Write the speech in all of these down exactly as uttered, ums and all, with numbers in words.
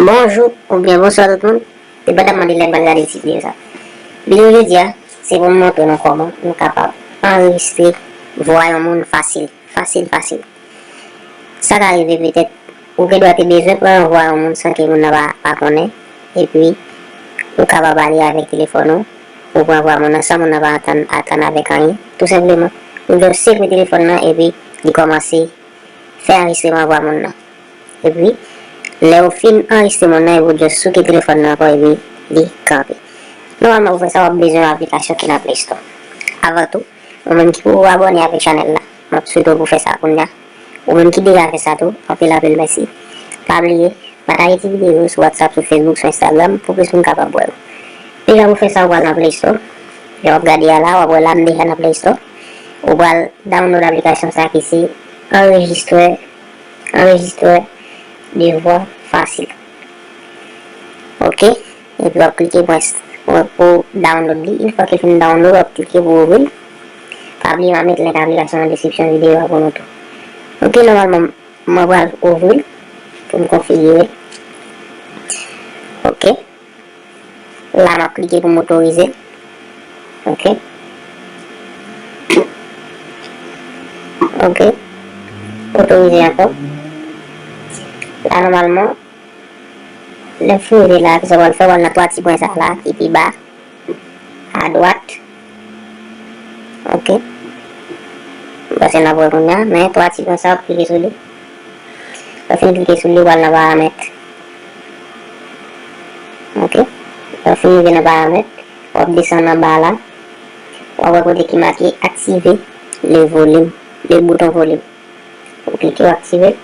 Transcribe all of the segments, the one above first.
Bonjou oubyen bonswa tout moun. Depandaman de lè n pral gade ti videyo sa. Videyo jodi a, se pou m montre nou kòman nou kapab anrejistre vwa yon moun fasil, fasil, fasil. Sa ka rive petèt, ou gendwa te bezwen pran vwa yon moun san ke moun nan pa, pa konnen, epi ou kapab ale avèk telefòn ou, ou pran vwa moun nan san moun nan pa atann, atann avèk anyen. Tou senpleman, ou jis sekwe telefòn nan epi li kòmanse fè anrejistreman vwa moun nan. Epi, lè ou fin anrejistre moun nan, epi ou jis souke telefòn nan ankò, epi li kanpe. Nòmalman, pou fè sa, w ap bezwen yon aplikasyon ki nan Play Store. Avan tou, ou menm ki poko abòne avèk chanèl la, m ap swete w pou fè sa kounye a. Ou menm ki deja fè sa tou, anpil, anpil mèsi. Pa bliye, pataje ti videyo yo sou WhatsApp, sou Facebook, sou Instagram, pou plis moun kapab wè yo. Deja pou fè sa, ou pral nan Play Store. Lè w ap gade a la, w ap wè la, m deja nan Play Store. Ou pral download aplikasyon sa ki se anrejistè, anrejistè de vwa fasil. Oke? Epi w ap klike pou, pou, pou download li. Yon fwa ke l fin download, w ap klike pou ouvri l. Pa bliye, m a met link aplikasyon nan deskripsyon videyo a pou nou tou. Oke, nòmalman, mwen pral ouvri l pou m konfigire l. Oke. La, m ap klike pou m otorize l. Oke. Oke. Otorize ankò. La, nòmalman, lè m fin rive la, kisa w pral fè, w pral nan twa ti pwen sa la, ki pi ba, adwat. Oke. M panse n ap wè kounye a, men twa ti pwen sa, w ap klike sou li. Lè w fin klike sou li, w pral nan paramèt. Oke. Lè w fin rive nan paramèt, w ap desann anba la. W ap wè kote ki make activer le volume, le bouton volume. Ou klike, w aktive l.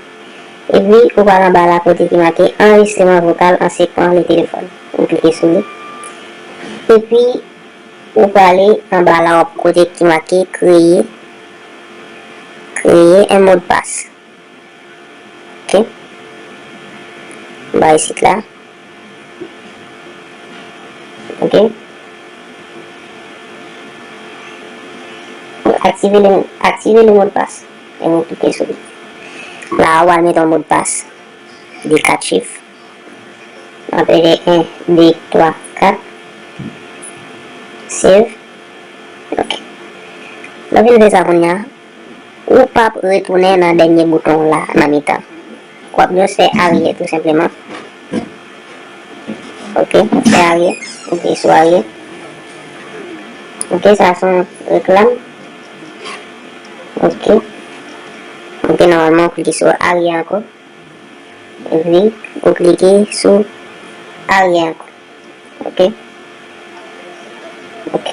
Epi, ou pral anba la kote ki make enrejisteman vokal an sekwan le telefòn. Ou klike sou li. Epi, ou prale anba la, w ap kote ki make kreye, kreye un mot de passe. Oke. Anba isit la. Oke. Aktive le, aktive le mot de passe. E mwen klike sou li. La, ou pral mete yon mot de passe de kat chif. Apre de en, de, twa, kat. Save. Oke. Lè w fin fè sa kounye a, ou p ap retounen nan dènye bouton la, nan mitan. W ap jis fè aryè, tou senpleman. Oke, fè aryè. Oke, sou aryè. Oke, sa se yon reklam. Oke. Oke, nòmalman, ou klike sou aryè ankò. Epi, ou klike sou aryè ankò. Oke. Oke.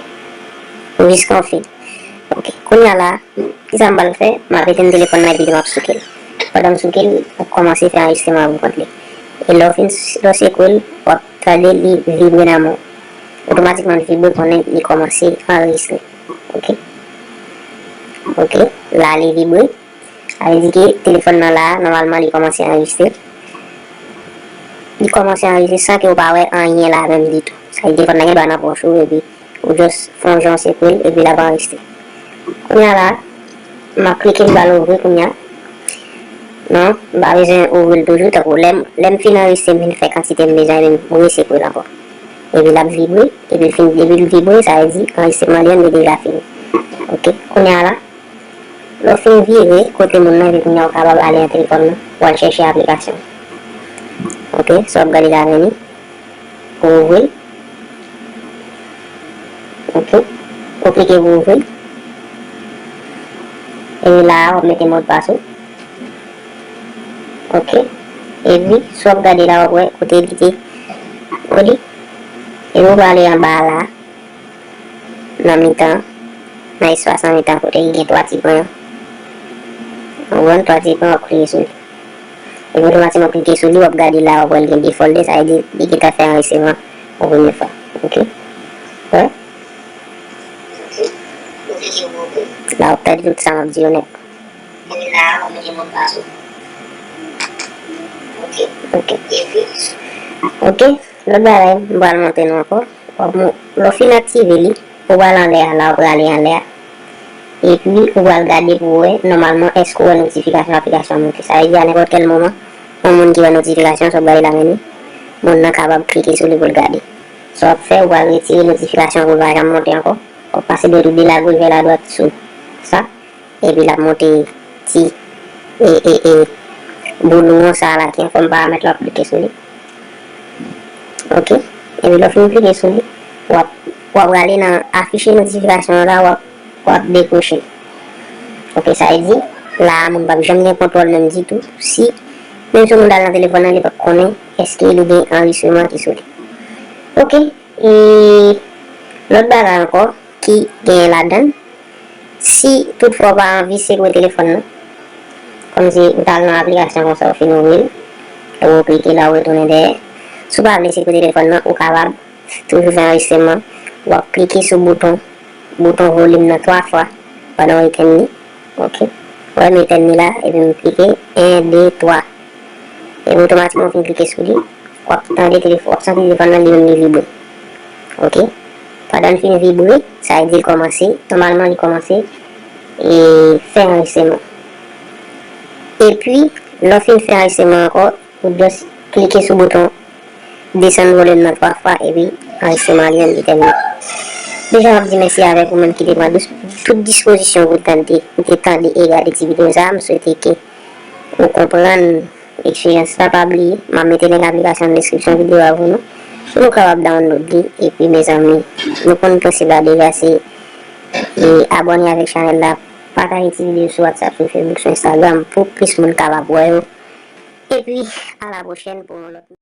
Pou jis konfime. Oke. Kounye a la, kisa m pral fè? M ap etenn telefòn nan epi m ap souke l. Pandan m souke l, l ap kòmanse fè anrejisteman pou kont li. E lè w fin, lè w sekwe l, w ap tande li vibre nan men w. Otomatikman, li vibre konnen li kòmanse anrejistre. Oke. Oke. La, li vibre. Sa vle di ke telefòn nan la, nòmalman, li kòmanse anrejistre. Li kòmanse anrejistre san ke w pa wè anyen la menm ditou. Sa vle di telefòn nan gen dwa nan pòch ou, epi ou jis fè yon jan w sekwe l, epi l ap anrejistre. Kounye a la, m ap klike m pral ouvri kounye a. Non, m pa bezwen ouvri l toujou, tankou lè m, lè m fin anrejistre, m fin fè kantite m bezwen, epi m resekwe l ankò. Epi l ap vibre, epi l fin, depi l vibre, sa vle di anrejistreman li an li deja fini. Oke, kounye a la, lè w fin vire kote moun nan, epi kounye a w kapab ale nan telefòn nan, w al chèche aplikasyon. Oke, sa w ap gade la vini. Ou ouvri l. Oke. Ou klike pou ouvri l. Epi la a, w ap mete modpas ou. Oke. Epi, si w ap gade la, w ap wè kote li te kole. Epi, ou prale anba la. Nan mitan, nan espas nan mitan kote ki gen twa ti pwen an. Ou konprann, twa ti pwen, w ap klike sou li. Epi otomatikman w klike sou li, w ap gade la, w ap wè l gen de folde, sa vle di li gentan fè anrejistreman yon premye fwa. Oke? Wè? La, w ap tande tout sa m ap di yo nèt. Epi la a, w ap mete modpas ou. Oke. Oke. Epi, oke, lòt bagay, m pral montre nou ankò. W ap mo-, lè w fin aktive li, ou pral anlè a, la w prale anlè a. Epi, ou pral gade pou w wè, nòmalman, èske w wè notifikasyon aplikasyon an monte. Sa vle di, a nenpòt kèl moman, yon moun ki wè notifikasyon, sa w ap gade la menm li. moun nan kapab klike sou li pou l gade. Sa w ap fè, ou pral retire notifikasyon pou l pa janm monte ankò. W ap pase dwèt ou de lagòch vè ladwat sou sa. Epi l ap monte ti, e, e, e, boulon sa la ki an fòm paramèt la, w ap klike sou li. Ok. Epi lè w fin klike sou li, w ap, w ap prale nan afiche notifikasyon an la, w ap, w ap dekwoche. Ok, sa vle di, la a moun p ap janm gen kontwòl menm ditou. Si, menm si moun t al nan telefòn nan, li p ap konnen èske li gen anrejistreman ki sou li. Ok, e lòt bagay ankò ki genyen ladan l, si toutfwa w pa anvi sekwe telefòn nan, kòmsi ou t al nan aplikasyon konsa, ou fin ouvri l, epi ou klike la, ou retounen dèyè. Si w pa vle sekwe telefòn nan, ou kapab toujou fè anrejistreman, w ap klike sou bouton, bouton volim nan twa fwa pandan w etenn li. Ok. W wè m etenn li la, epi m klike en, de, twa. Epi otomatikman w fin klike sou li, w ap tande telefòn, w ap santi telefòn nan li menm li vibre. Ok. Pandan l fin vibre, sa vle di l kòmanse, nòmalman li kòmanse, e, fè anrejistreman. Epi, lè w fin fè anrejistreman ankò, ou just klike sou bouton desann volim nan twa fwa, epi anrejistreman li menm li tèmine. Deja, m ap di mèsi avèk ou menm ki te pran dous-, tout dispozisyon pou tande, pou te tande e gade ti videyo sa a. M swete ke ou konprann eksperyans la. Pa bliye, m ap mete link aplikasyon nan deskripsyon videyo a pou nou, pou nou kapab download li. Epi, mezanmi, nou konn prensip la deja, se, e, abòne avèk chanèl la, pataje ti videyo sou WhatsApp, sou Facebook, sou Instagram, pou plis moun kapab wè yo. Epi, a la pwochèn pou yon lòt.